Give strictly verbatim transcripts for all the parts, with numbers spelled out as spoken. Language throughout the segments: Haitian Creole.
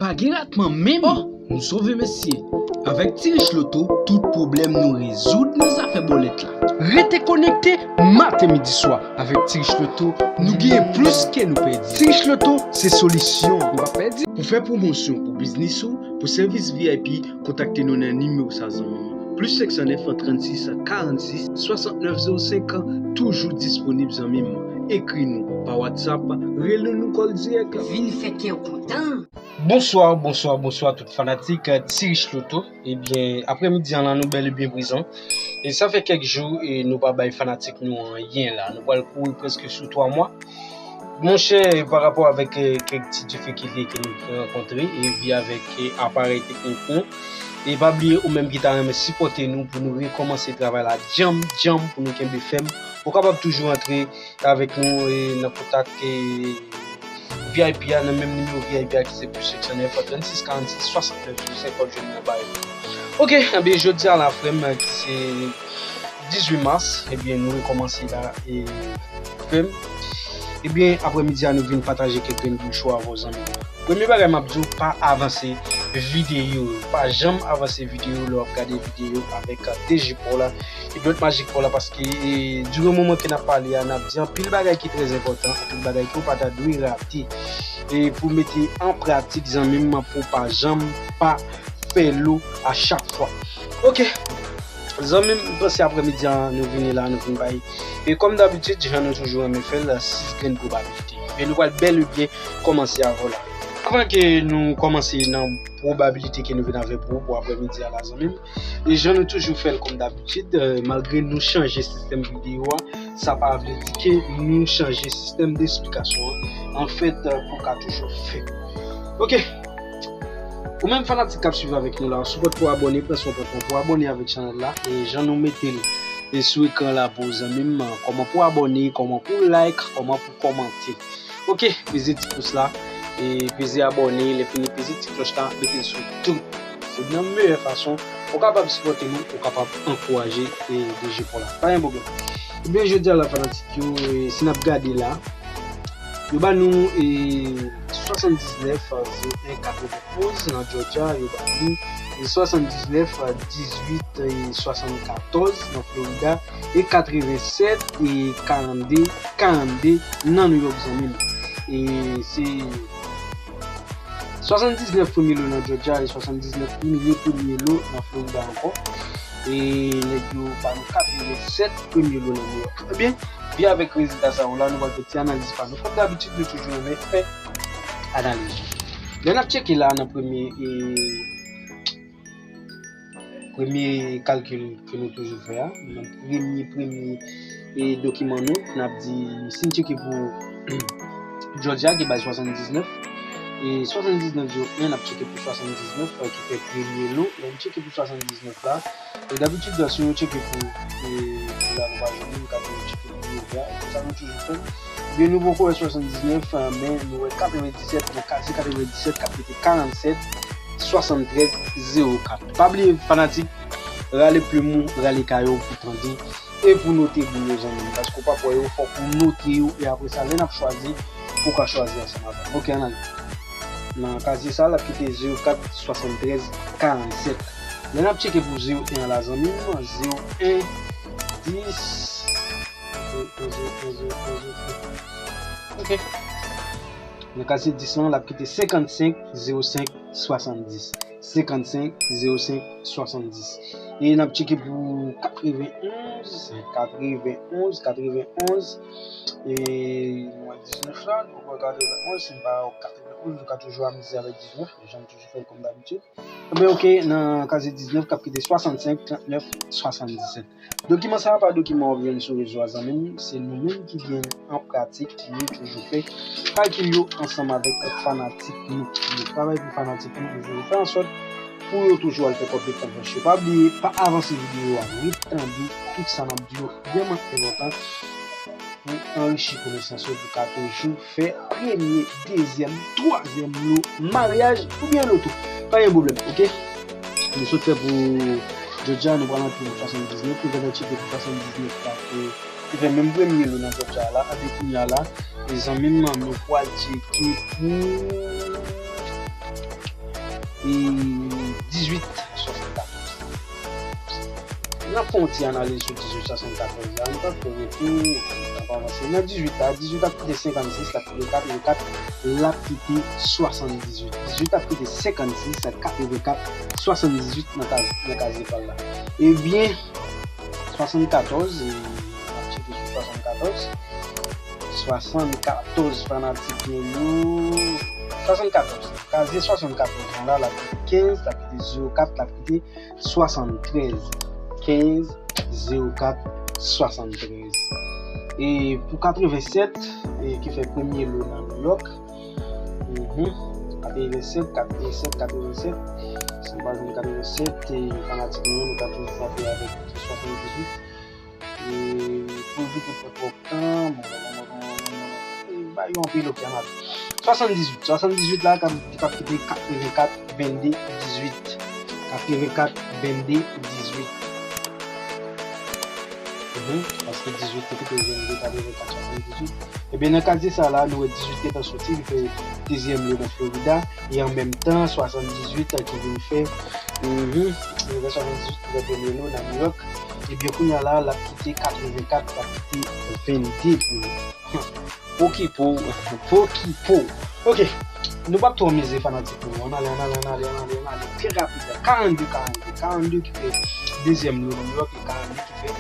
Pa gen ratman menm. Oh, nou sove mesye. Avèk Ti Rich Loto, tout pwoblèm nou rezoud nan zafè bòlèt la. Rete konekte maten, midi, swa avèk Ti Rich Loto, nou genyen plis ke nou pèdi. Ti Rich Loto se solisyon, nou pa pèdi. Pou fè pwomosyon pou biznis ou, pou sèvis V I P, kontakte nou nan nimewo sa, zanmi m. Plis senk san nèf, trannsis, karannsis, swasantnèf zewo senk, toujou disponib, zanmi m. Ekri nou pa WhatsApp, rele nou kòl dirèk. Vin fè kè w kontan. Bonswa, bonswa, bonswa tout fanatik, eh, Ti Rich Loto. Ebyen, aprèmidi an la, nou bèl e byen prezan. E sa fè kèk jou, e nou pa bay fanatik nou anyen la. Nou pral kouri prèske sou twa mwa. Monchè, pa rapò avèk, eh, kèk ti difikilte ke nou rankontre, e pi avèk, eh, aparèy teknik nou. E pa bliye, ou menm ki ta renmen sipòte nou pou nou rekòmanse travay la djanm, djanm, pou nou kenbe fèm, ou kapab toujou antre avèk nou, e nan kontak, e V I P a, nan menm nimewo V I P a ki se plis senk san nèf, trannsis, karannsis, swasantnèf, se konsa w jwenn nan bay. Oke, ebyen, jodi a la, frè m, ki se dizuit mas, ebyen, nou rekòmanse la, e frè m. Ebyen, aprèmidi a, nou vin pataje kèk grenn bouchou avè w, zanmi m. Premye bagay m ap di w, pa avanse videyo yo. Pa janm avanse videyo lè w ap gade videyo avèk, eh, D J pa w la e dwèt majik pa w la, paske, eh, diran moman ke n ap pale a, n ap di anpil bagay ki trè enpòtan, anpil bagay ke w pa ta dwe rate. E pou mete an pratik, zanmi m, pou w pa janm pa fè lo a chak fwa. Oke. Zanmi m, m panse aprèmidi a, nou vini la, nou vin bay. E kòm dabitid, jan nou toujou renmen fè l, sis grenn pwobabilite. Men nou pral bèl e byen kòmanse avè w la. Avan ke nou kòmanse nan pwobabilite ke nou vin avè pou, pou aprèmidi a la, zanmi m, e jan nou toujou fè l kòm dabitid, eh, malgre nou chanje sistèm videyo a, sa pa vle di ke nou chanje sistèm de esplikasyon an. Anfèt, eh, pou w ka toujou fè. Oke. Ou menm fanatik k ap swiv avèk nou la, sou pòt pou abòne, pran swen pòt pou abòne avèk chanèl la. E jan nou mete l, e sou ekran la pou zanmi m, kòman pou abòne, kòman pou like, kòman pou kòmante. Oke, peze ti pous la, e peze abòne, lè fini peze ti klòch la, mete l sou tout. Se nan meyè fason ou kapab sipòte nou, ou kapab ankouraje, e, D J pa w la. Pa gen pwoblèm. Ebyen, jodi a la, fanatik yo, e, si n ap gade la, yo ba nou, e, swasanndiznèf, zewo en, katrevennouz nan Georgia, yo ba nou, e, swasanndiznèf, dizuit, e, swasannkatòz nan Florida, e katrevensèt, e karannde, karannde nan New York, zanmi m. E se swasanndiznèf premye lo nan Georgia e swasanndiznèf premye lo nan Florida ankò. E nèg yo ba nou katrevensèt premye lo nan New York. Ebyen, pi avèk rezilta sa yo la, nou pral fè ti analiz pa nou. Kòm dabitid, nou toujou renmen fè analiz. Lè n ap tcheke la nan premye, e, premye kalkil ke nou toujou fè a, nan premye, premye, e, dokiman nou, n ap di, si n tcheke pou Georgia ki bay swasanndiznèf, e swasanndiznèf zewo en, n ap tcheke pou swasanndiznèf, e, ki fè premye lo, lè n tcheke pou swasanndiznèf la, e dabitid, si nou tcheke pou, e, pou la, nou pa jwenn, nou ka toujou tcheke pou Georgia, e konsa nou toujou fè. Ebyen, nou poko wè swasanndiznèf, e, men nou wè katrevendisèt, nan kase katrevendisèt, k ap mete karannsèt, swasanntrèz, zewo kat. Pa bliye, fanatik, rale plim ou, rale kaye w pou tande e pou note boul yo, zanmi m, paske w p ap wè yo, fòk ou note yo, e apre sa, lè n ap chwazi, ou ka chwazi ansanm avè m. Oke, ann ale. Nan kazye sa, l ap kite zewo kat, swasanntrèz, karannsèt. Lè n ap tcheke pou zewo en an la, zanmi m, zewo en, dis, zewo en, zewo en, zewo en, zewo en, zewo en. Oke. Nan kazye dis lan, l ap kite senkannsenk, zewo senk, swasanndis. Senkannsenk, zewo senk, swasanndis. E n ap tcheke pou katrevenonz, katrevenonz, katrevenonz. E nou wè diznèf la, nou wè katrevenonz, si n pa wè katrevenonz, nou ka toujou amize avèk diznèf, jan m toujou fè l kòm dabitid. Ebyen, oke, nan kazye diznèf, k ap kite swasannsenk, trannèf, swasanndisèt. Dokiman sa a pa dokiman w ap jwenn sou rezo a, zanmi m, se nou menm ki gen l an pratik, ki toujou fè kalkil yo ansanm avèk fanatik nou. Nou travay pou fanatik nou, nou toujou fè ansòt pou yo toujou al fè kòb yo nan pòch yo. Pa bliye, pa avanse videyo a, ret tande tout sa n ap di yo, vrèman enpòtan pou anrichi konesans yo, pou ka toujou fè premye, dezyèm, twazyèm lo maryaj oubyen loto. Pa gen pwoblèm, oke? Nou sot fè pou Georgia, nou pral antre pou swasanndiznèf, nou gentan tcheke pou swasanndiznèf la, pou, pou fè menm premye lo nan Georgia la, antre kounye a la, e zanmi m, nou pral tcheke pou dizuit swasannkatòz. N ap fè yon ti analiz sou dizuit swasannkatòz la. Nou pa fè retou, n ap avanse. Nan dizuit la, dizuit ap kite senkannsis, l ap kite katrevenkat, l ap kite swasanndizuit. Dizuit ap kite senkannsis, katrevenkat, swasanndizuit nan kaz-, nan kazye pa l la. Ebyen, swasannkatòz, e, n ap tcheke sou swasannkatòz. Swasannkatòz, fanatik nou yo. Swasannkatòz. Kazye swasannkatòz lan la, l ap kite kenz, l ap kite zewo kat, l ap kite swasanntrèz. Kenz, zewo kat, swasanntrèz. E pou katrevensèt, e ki fè premye lo nan New York. Mhm. Katrevensèt, katrevensèt, katrevensèt. Si nou pa jwenn katrevensèt, e fanatik nou, nou ka toujou frape avèk swasanndizuit. E pou evite pran twòp tan, bon, bon, bon, bon, bon, bon, bon, ba yo anpil, ok, ann ale. Swasanndizuit, swasanndizuit la, k ap, k ap kite katrevenkat, vennde, dizuit. Katrevenkat, vennde, dizuit. Mhm, paske dizuit te kite vennde, katrevenkat, swasanndizuit. Ebyen, nan kazye sa la, nou wè dizuit gentan soti, li fè dezyèm lo nan Florida, e an menm tan, swasanndizuit ki vin fè, mhm, li fè swasanndizuit ki fè premye lo nan New York. Ebyen, kounye a la, l ap kite katrevenkat, l ap kite vennde pou nou. Pokipo, pokipo. Ok, nou p ap twò mize fanatik nou. Ann ale, ann ale, ann ale, ann ale, ann ale. Trè rapid la. Karannde, karannde, karannde ki fè dezyèm lo nan New York e karannde ki fè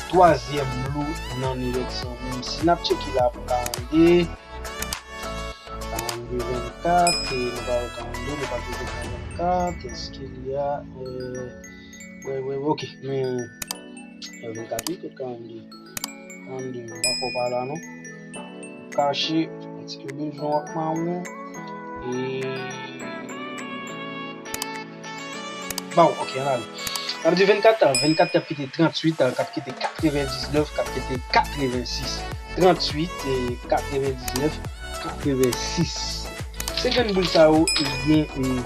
twazyèm lo nan New York, zanmi m. Si n ap tcheke la pou karannde, karannde vennkat, e nou pa wè karannde, nou pa twouve vennkat, èske li a, euh, wè, wè, wè, ok, men, euh, vennkat, wi, tout karannde, karannde, m pa fè w pa la, non. Kache, paske bezwen w ap mawon, e, bon, ok, ann ale. N ap di vennkat, vennkat k ap kite tranntuit, k ap kite katrevendiznèf, k ap kite katrevensis. Tranntuit, e, katrevendiznèf, katrevensis. Se grenn boul sa yo, ebyen, e,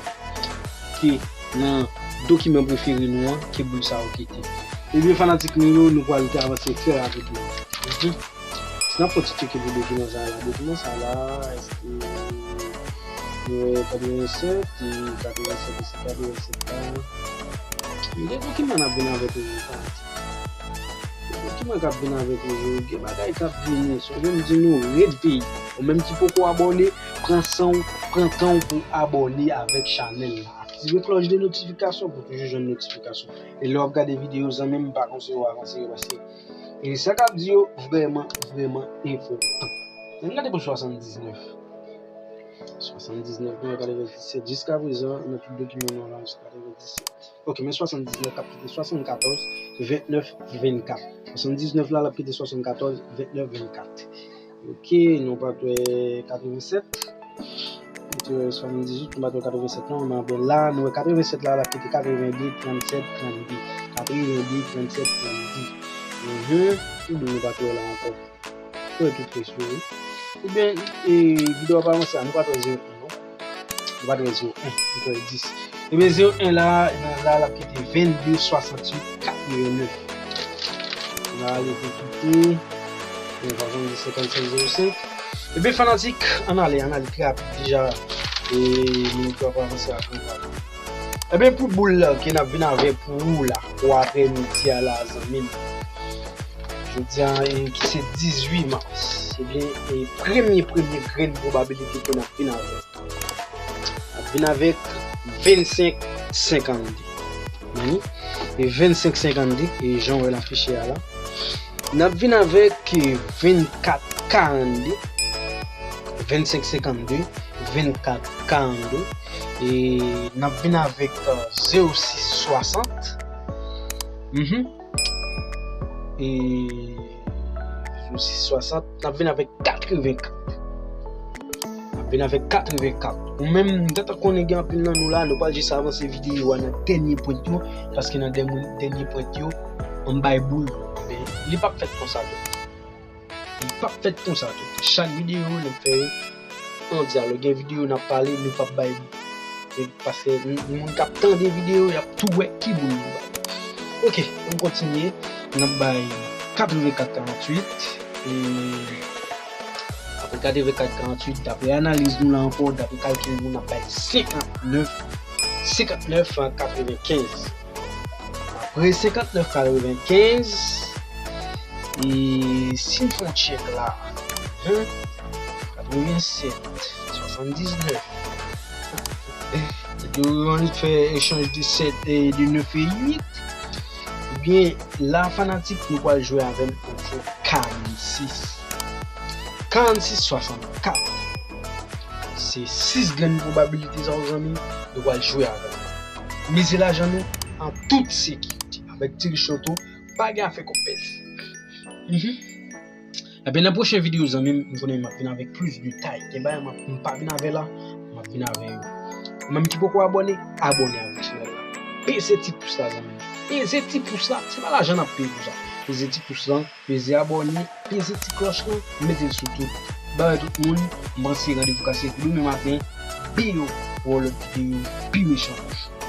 ke nan dokiman prefere nou an, ke boul sa yo kite. Ebyen, fanatik nou yo, nou pral te avanse trè rapidman. Mhm. Si n ap fè yon ti tcheke pou dokiman sa la, dokiman sa la, èske, e, katrevennsèt, e, katrevennsèt, e se katrevennsèt la. Gen dokiman n ap vin avèk yo, fanatik. Dokiman k ap vin avèk nou yo, gen bagay k ap vini. Sonje m di nou, ret veye. Ou menm ki poko abòne, pran san w, pran tan w pou abòne avèk chanèl la. Aktive klòch de notifikasyon pou toujou jwenn notifikasyon. E lè w ap gade videyo, zanmi m, m pa konseye w avanse yo paske, e sa k ap di yo vrèman, vrèman enpòtan. Ann gade pou swasanndiznèf. Swasanndiznèf, nou gade vèsè disèt. Jiska prezan, nan tout dokiman nou la, jiska vèsè disèt. Ok, men swasanndiznèf k ap kite swasannkatòz, vennèf, vennkat. Swasanndiznèf la, l ap kite swasannkatòz, vennèf, vennkat. Ok, nou pa t wè katrevennsèt. Nou te wè swasanndizuit, nou pa t wè katrevennsèt non, men la, nou wè katrevennsèt la, l ap kite katrevende, trannsèt, trannde. Katrevende, trannsèt, trannde. Mhm, ki boul nou pa t wè la ankò. Fè tou presyon, wi. Ebyen, e, videyo a pa avanse, nou pa t wè zewo en, non. Nou pa t wè zewo en, nou t wè dis. Ebyen, zewo en la, nan la, l ap kite vennde, swasanntuit, katrevennèf. N a ale pou kite, e, pa konn di senkannsenk zewo senk. Ebyen, fanatik, ann ale, ann ale trè rapid deja. E, minit yo ap avanse a trè rapid. Ebyen, pou boul la, ke n ap vin avè pou ou la, pou aprèmidi a la, zanmi m. Jodi a, e, ki se dizuit mas. Ebyen, e, premye, premye grenn pwobabilite ke n ap vin avè. N ap vin avèk vennsenk senkannde. Wi. E vennsenk senkannde, e jan w wè l afiche a la. N ap vin avèk, e, vennkat karannde. Vennsenk senkannde, vennkat karannde. E n ap vin avèk, e, zewo sis swasant. Mhm. E zewo sis swasant, n ap vin avèk katrevenkat. N ap vin avèk katrevenkat. Ou menm, m gentan konnen gen anpil nan nou la, nou pral jis avanse videyo a nan dènye pwent yo, paske nan dènye, dènye pwent yo, ann bay boul. Men, li p ap fèt konsa tou. Li p ap fèt konsa tou. Chak videyo, n ap fè yo an dyalòg. Gen videyo n ap pale, nou p ap bay. E paske n-, moun k ap tande videyo, y ap tou wè ki boul nou bay. Ok, ann kontinye. N ap bay katrevenkat karanntuit. E apre katrevenkat karanntuit, daprè analiz nou la ankò, daprè kalkil nou, n ap bay senkantnèf senkantnèf katrevenkenz. Apre senkantnèf katrevenkenz, e si n fè yon tchèk la, hein, katrevensèt, swasanndiznèf, yo annik fè echanj de sèt, e de nèf e uit, ebyen, la fanatik, nou pral jwe avè m pou jwe karannsis. Karannsis swasannkat. Se sis grenn pwobabilite sa yo, zanmi, nou pral jwe avè m. Mize lajan nou an tout sekirite. Avèk Ti Rich Loto, pa gen afè kòb pèdi. Mhm. Ebyen, nan pwochen videyo, zanmi m, m konnen m ap vin avèk plis detay. Gen bagay m ap, m pa vin avè la, m ap vin avè yo. Ou menm ki poko abòne, abòne avèk chanèl la. Peze ti pous la, zanmi m. Peze ti pous la, se pa lajan n ap peye pou sa. Peze ti pous la, peze abòne, peze ti klòch lan, mete l sou tout. Bye bye tout moun, m panse randevou kase pou demen maten, pi yo pou yon lòt videyo pi mechan toujou.